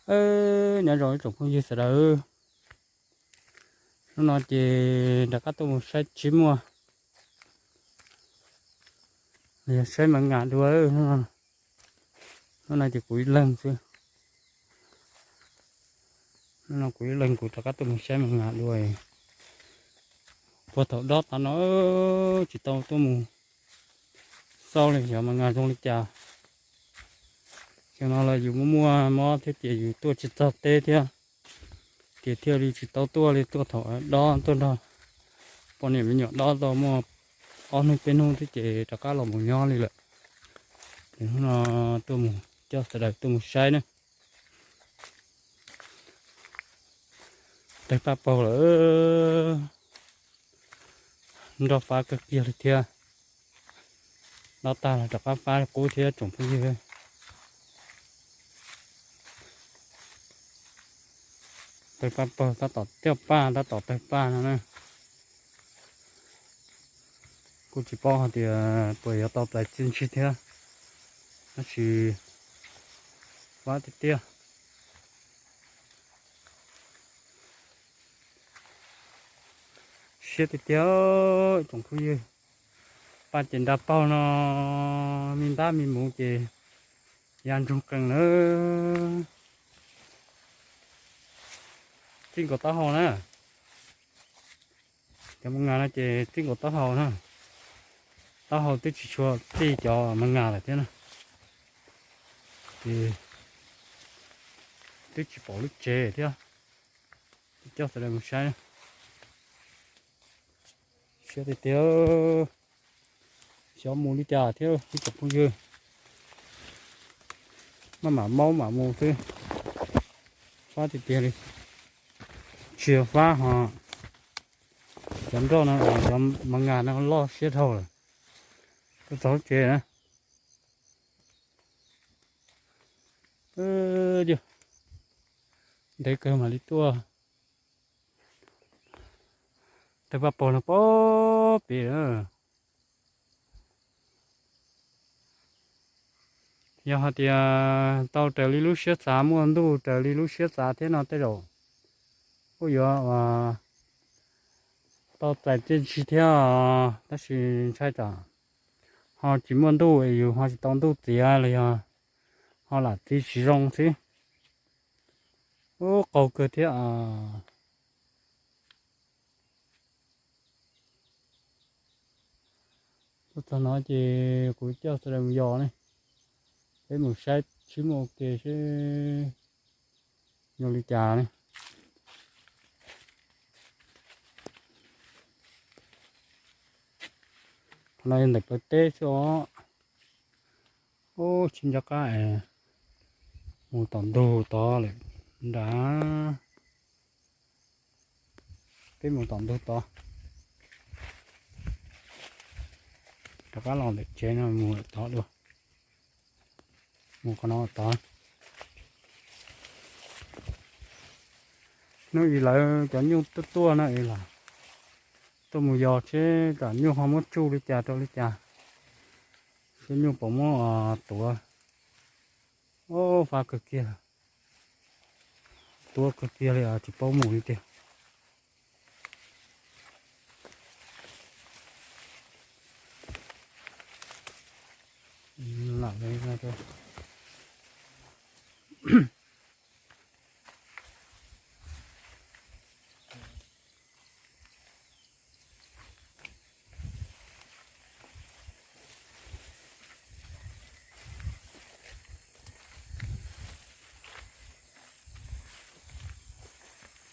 Nyob zoo ib tsoom phooj ywg sawv daws, hnub no ces rov qab tuaj mus saib tsib muaj, yog saib mas ngas dua. Hnub no ces kuv ib leeg xwb, hnub no kuv ib leeg kuv rov qab tuaj mus saib mas ngas dua. Puag thaum dob tas no tsis tau tuaj mus xauj li xyov mas ngas zoo li cas. Xyoo no los yus muaj muaj mob thiab ces yus tuaj tsis txog teb thiab, ces thiaj li tsis tau tuaj li. Tuaj thaum dob tuaj nrog poj niam me nyuam dob tau muaj ob hnub peb hnub thiab ces rov qab los mus nyob li lawm. Ces hnub no tuaj mus coj sawv daws tuaj mus saib na. Tawg paj paug lawm, nroj fab kawg kiag li thiab. Dob tag los rov qab fab qub thiab tsoom phooj ywg. Tawg paj paug tab tom coj paj tab tom tawg paj no na. Kuj tsis paub hais tias puas yuav tau txais txiaj ntsig thiab, tab sis fab tiag tiag. Siab tiag tiag tsoom phooj ywg. Paj ces nra paug no, me ntab me muv ces ya ntsoog qees lawm. Txij nkaus taub hau na, cov mas ngas no ces txij nkaus taub hau na, taub hau twb tsis tshua txij cov mas ngas lawm thiab na. Ces twb tsis pom lub tsev thiab, coj sawv daws mus saib. Siab tiag tiag, xyov mus li cas thiab ib tsoom phooj ywg. Maj mam maub mam mus xwb, fab tiag tiag li. Tsis fab ho, cov nroj no, cov mas ngas no loj siab dhau lawm. Tuaj txog lub tsev na, ntev kawg mam li tuaj. Tawg paj paug no pem pem. Yog hais tias tau raws li lub siab xav, muaj ntuj raws li lub siab xav thiab no tej zaum kuj yuav tau txais txiaj ntsig thiab, tab sis ntshai tsam ho tsis muaj ntuj es yus ho tsis tau ntuj txiav los yog ho lam txiv tsis zoo xwb. Ub, qaug kawg thiab. Tuaj txog no ces kuv coj sawv daws mus yos ne, peb mus saib tsib muaj ua ke seb zoo li cas ne. Qhov no yog ntawm plawv teb xwb os. Ub, tsis nco qab es mus tom ntug tod lawm nrad. Peb mus tom ntug tod, rov qab los ntawm tsev no mus lawm tod dua. Mus qhov no tod. Hnub ib lawv cov nyuj tuaj tuaj no es los tuaj mus yos seb tsam nyuj ho muab tsuj li cas rau li cas, seb nyuj puas muab tuav. Ub, fab kawg kiag, tuav kawg kiag li tsis paub mus li tiag.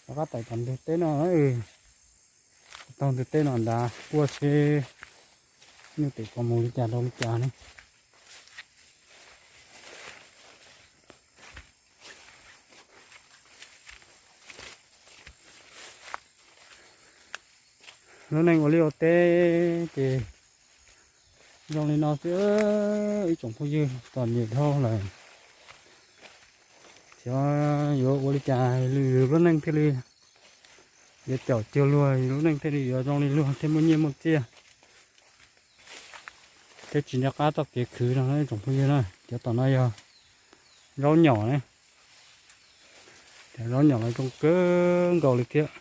Rov qab tawm tom ntug teb no, taug ntug teb no nrad puaj seb nyuj twm puas mus li cas rau li cas ne. Lub neej ua liaj ua teb ces zoo li no xwb, ib tsoom phooj ywg txom nyem dhau lawm. Xyov yuav ua li cas yus lub neej thiaj li yuav caum cuag luag, yus lub neej thiaj li yuav zoo li luag thiaj muaj nyiaj muaj txiaj. Thiab tsis nco qab txoj kev khwv no ib tsoom phooj ywg na. Cov tom no yog zaub nyom ne, Zaub nyom los zoo kawg nkaus li thiab,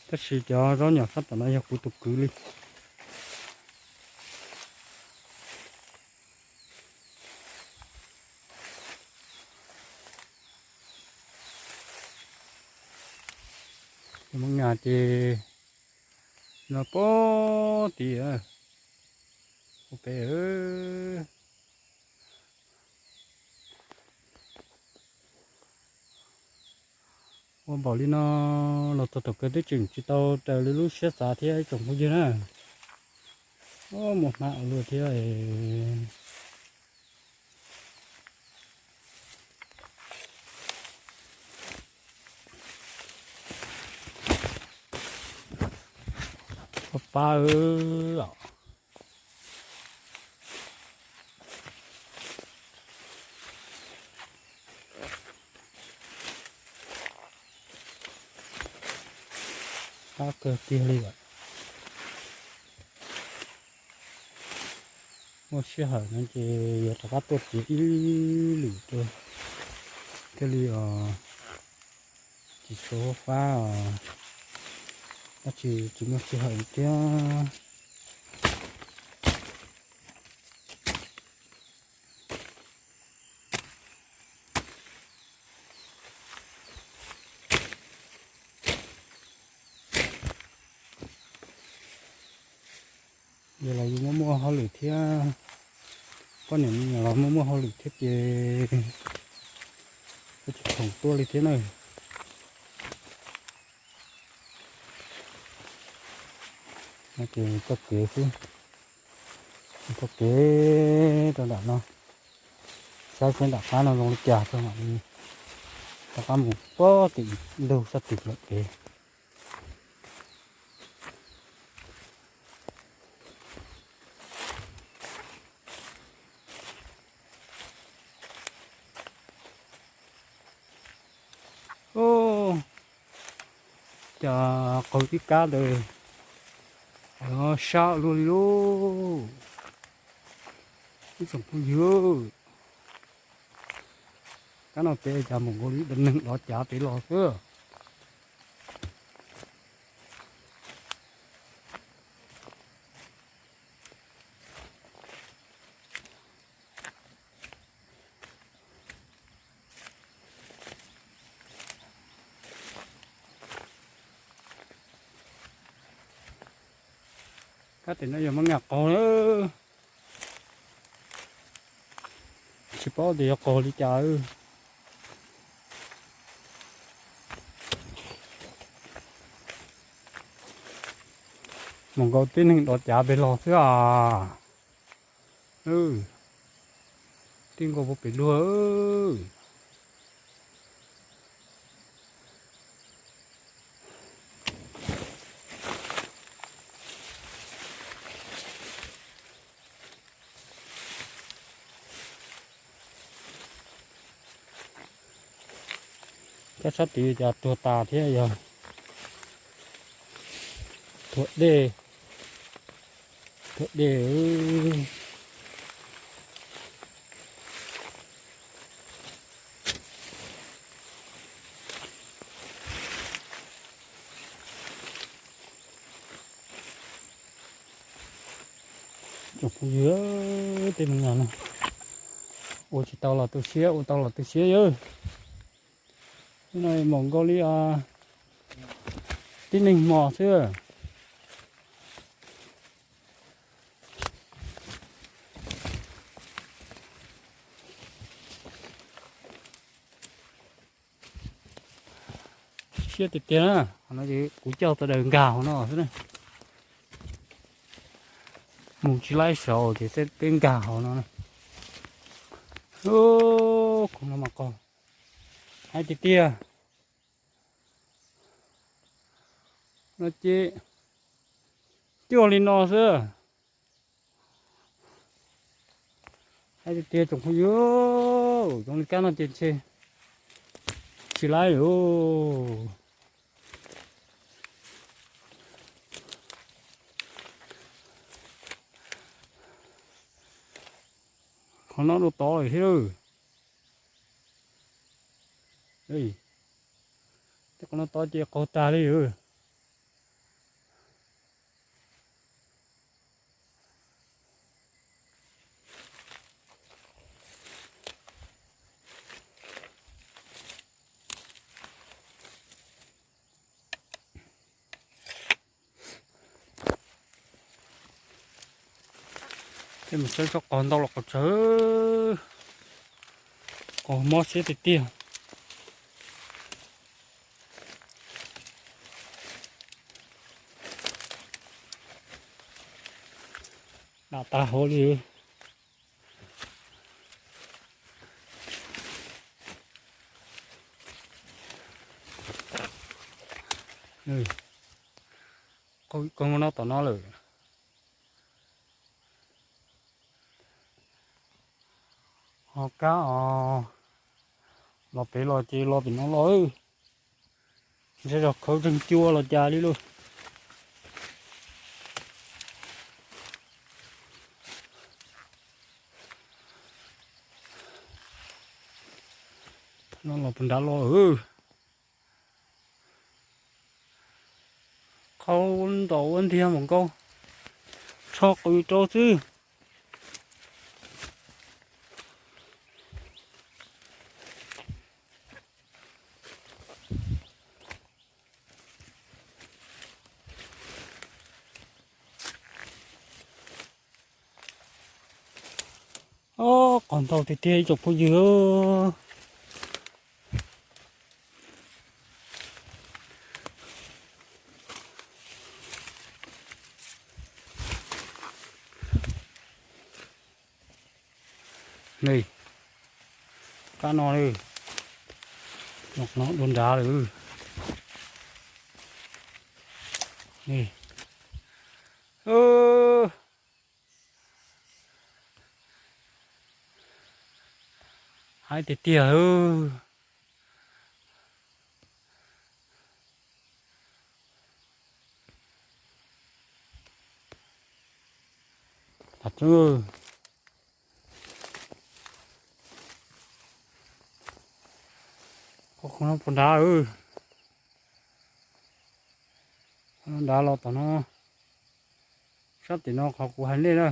tab sis cov zaub nyom sab tom no yog kuv tus kwv li. Cov mab nyas ces no pog tid ua pem. Ua npaum li no los txog thaum kawg twb tseem tsis tau raws li lub siab xav thiab ib tsoom phooj ywg na. Muaj hmab ua luaj thiab. Pab pab. Qab kawg kiag li. Muaj sij hawm no ces yuav rov qab tuaj txiav ib lwm rau thiaj li os. Tsis tshua fab os, tab sis tsis muaj sij hawm thiab. Yog los yus muaj muaj hauj lwm thiab, poj niam me nyuam los muaj muaj hauj lwm thiab ces tsis khoom tuaj li thiab na. Ces txoj kev xwb, txoj kev rau nram no, saib seb nram qab no zoo li cas tso mam li rov qab mus pog tim ntug sab tim lawm pem. Cas qaug tib kab ntawd sab luaj li lauj. Ib tsoom phooj ywg, kab no pem cas mus nkaus li neeg dov cav pem los xwb. Kab tim no yog mab nyas qaug na. Tsis paub tias yog qaug li cas. Mus nkaus tib neeg dov cav pem los xwb as. Tib nkaus puag pem luag. Kab sab tid cas tuag tas thiab yog tuag dej, tuag dej. Tsoom phooj ywg, tej me nyuam no ua tsis tau los tu siab, ua tau los tu siab yawg. Hnub no mus nkaus li tib neeg hmo xwb. Siab tiag tiag na, kuv coj tau daws nkag hauv no xwb na. Mus tsis laib saud ces peb nkag hauv no. Khoom no mas qaug heev tiag tiag. No ces cuag li no xwb. Heev tiag tiag tsoom phooj ywg, zoo li kab no ces ntshe tsis laib lawm. Qhov no dua tod lawm thiab. Tej qhov no tod ces qaug tag li. Tej mus saib tsob qaug ntau los qaug tsawv, qaug mob siab tiag tiag. Dam tag hauv li. Qaug no tom no lawm. Ho kab os, los pem los ces los pem no los. Ntshe yog khawv tseeg cua los cas li lauj. No los puag nrad los. Qhov ntaus ua ntiag mus nkaus, tsho qws rau xwb. Ob, qaug ntau tiag tiag ib tsoom phooj ywg. Ni, kab no li, no dua nrad lawm. Ni, haib tiag tiag. Qhov no puas nrad, qhov no nrad los tom no, sab tim no qhov kuv hais nej na.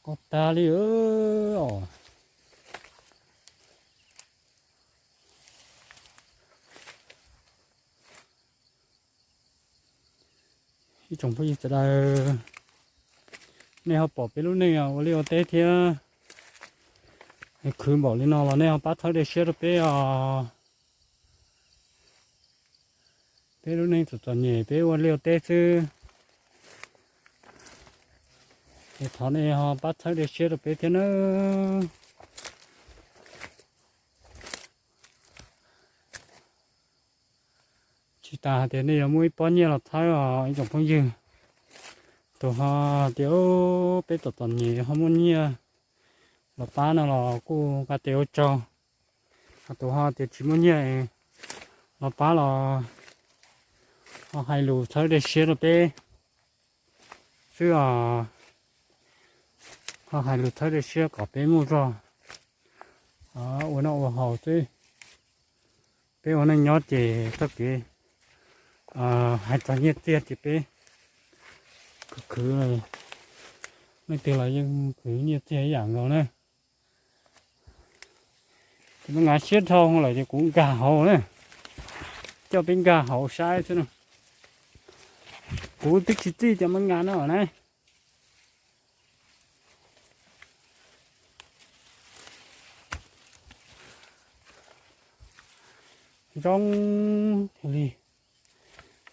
Qaug tag li os. Ib tsoom phooj ywg sawv daws, nej ho pom peb lub neej ua liaj ua teb thiab khwv npaum li no los nej ho pab txhawb dej siab rau peb os. Peb lub neej txom txom nyem peb ua liaj ua teb xwb, es thov nej ho pab txhawb dej siab rau peb thiab nawb. Tsis tas hais tias nej yuav muaj ib pob nyiaj los txhawb os ib tsoom phooj ywg. Tus ho tias peb txom txom nyem ho muaj nyiaj los pab no los kuj nqa tes ua tsaug. Ho tus ho tias tsis muaj nyiaj los pab los ho hais lus txhawb dej siab rau peb xwb os. Ho hais lus txhawb dej siab kom peb muaj zog ua noj ua haus xwb. Peb ua neej nyob ces txoj kev hais txog nyiaj txiag ces peb khwv khwv, leej twg los yeej khwv nyiaj txiag ib yam nkaus na. Ces me ngas siab dhau lawm ces kuv nkag hauv na, coj peb nkag hauv saib xwb na. Kuv twb tsis txij cov me ngas no na. Zoo li,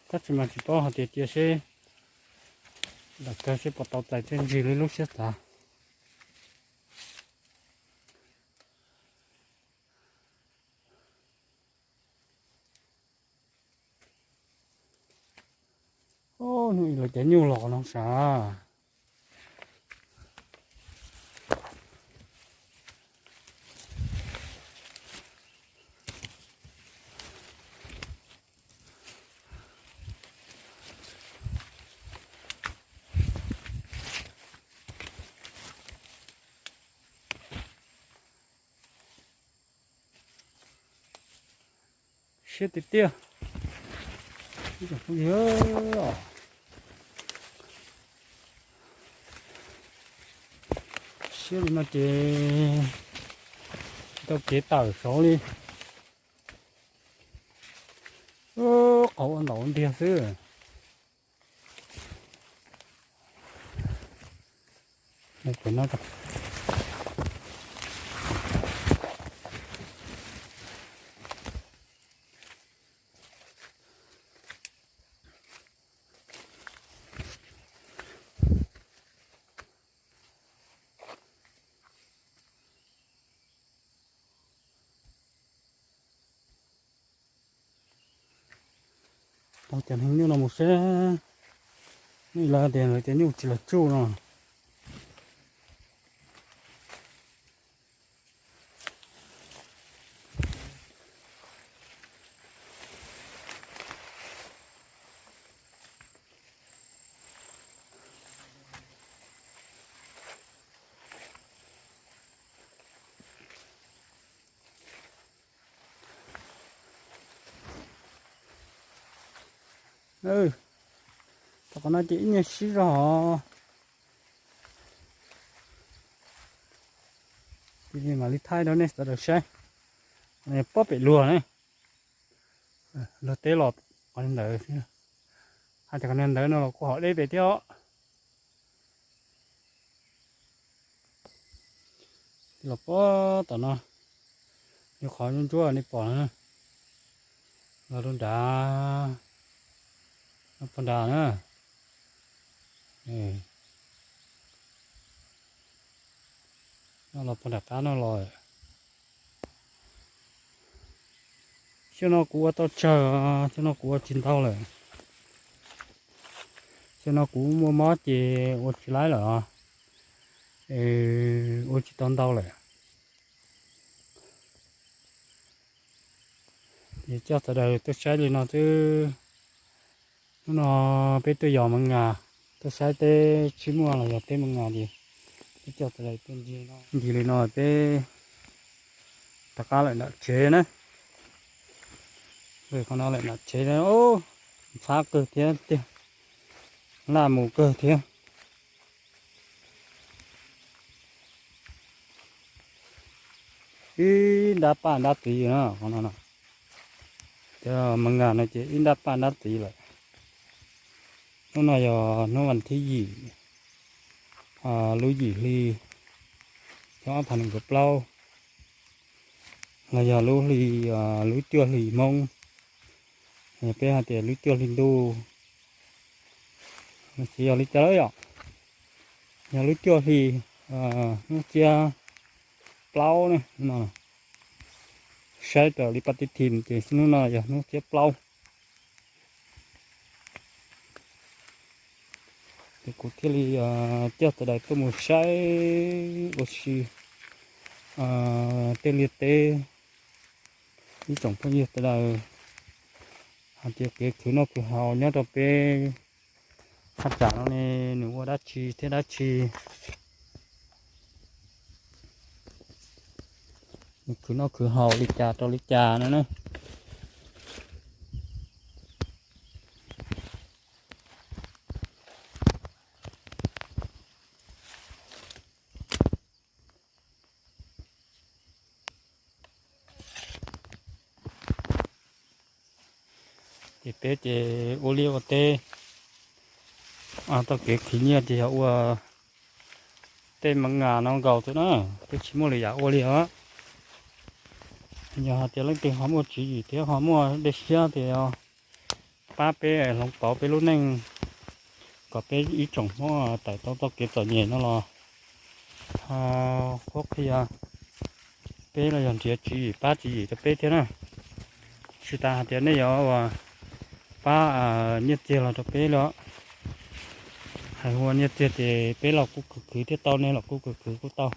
tab sis mas tsis paub hais tias cia seb, lam kawg seb puas tau txais thiaj ntsig li lub siab xav. Hnub ib lawv cov nyuj los no sav. Siab tiag tiag. Siab li no ces tsis tau kev tawm saud li. Qhov ua ntaus ntiag xwb. Tau cov neeg nyuj no mus seb, nej lawv tias lawv cov nyuj tsis los tsuj no. Tom qhov no ces ib nyuag sib zog. Cia li mam li thaij rau nej sawv daws saib. Pob pem luag ne, luag teb los qhov ntawd, hais tias qhov ntawd no los kuj hom deb pem thiab os. Los pob tom no, yog qhov ntsuab ntsuab nej pom na, los rau nrad, los pog nrad na, no los pog nram qab no los. Xyoo no kuv ua tau tsawg, xyoo no kuv ua tsis ntau lawm. Xyoo no kuv muaj mob ces ua tsis laib lawm, ua tsis tau ntau lawm. Ces coj sawv daws tuaj saib li no xwb. Hnub no peb tuaj yos mev ngas, tuaj saib teb tsis muaj los yog teb mev ngas ces peb coj sawv daws tuaj ncig li no peb rov qab lawm nram tsev na. Qhov no lawm nram tsev, ntxhab kawg thiab tiag, laj mus kawg thiab. Ib nrab paj nrab txiv na, qhov no, cov mev ngas no ces ib nrab paj nrab txiv lawm. Hnub no yog hnub vas thib yim, lub yim hli, xyoo ob phav nees nkaum plaub, los yog lub hli, lub cuaj hli Hmoob, peb hais tias lub cuaj hli ntuj, tsis yog li cas lawm yom, yog lub cuaj hli, hnub xiab plaub ne. Saib raws li paj tib thim ces hnub no yog hnub xiab plaub. Ces kuv thiaj li coj sawv daws tuaj mus saib ua si tej liaj teb. Ib tsoom phooj ywg sawv daws hais tias kev khwv noj khwv haus nyob rau peb thaj tsam no ne, nws ua dab tsi thiab dab tsi, nws khwv noj khwv haus li cas rau li cas no na. Ces peb ces ua liaj ua teb, tau kev khwv nyiaj ces yog ua tej mev ngas no nkaus xwb na, twb tsis muaj lwm yam ua li os. Yog hais tias leej twg ho muaj tswv yim thiab ho muaj dej siab tias pab peb hloov pauv peb lub neej kom peb ib tsoom Hmoob tawm tau txoj kev txom nyem no los qhuab qhia peb los yog nrhiav tswv yim pab tswv yim rau peb thiab na. Tsis tas hais tias nej yuav ua pab nyiaj txiag los rau peb li os. Hais ua nyiaj txiag ces peb los kuj khwv khwv thiab tau, nej los kuj khwv khwv kuj tau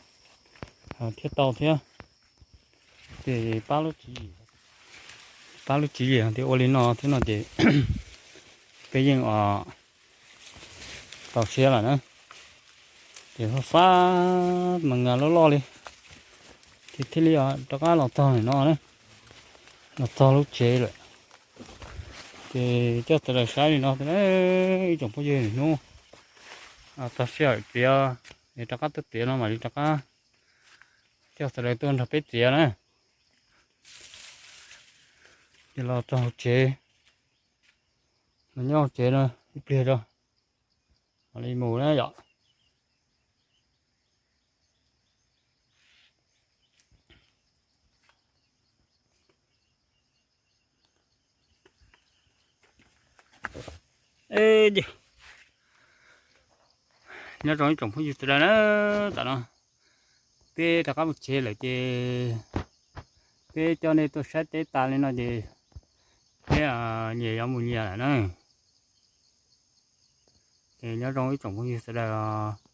thiab tau thiab. Ces pab lub tswv yim, pab lub tswv yim tias ua li no thiab no ces peb yeej txaus siab lawm na. Ces fab fab mas ngas loj loj li, ces thiaj li rov qab los txog no na, los txog lub tsev lawm. Ces coj sawv daws saib li no xwb na, ib tsoom phooj ywg, hnub tag sij hawm txiav, es rov qab tuaj txiav no mam li rov qab coj sawv daws tuaj nrog peb txiav na. Ces los txog hauv tsev, los nyob hauv tsev no ib pliag tso mam li mus na yom. Nyob zoo ib tsoom phooj ywg sawv daws na, tam no peb rov qab mus tsev lawm ces peb coj nej tuaj saib teb tas li no ces peb nyias yuav mus nyias lawm na. Ces nyob zoo ib tsoom phooj ywg sawv daws os.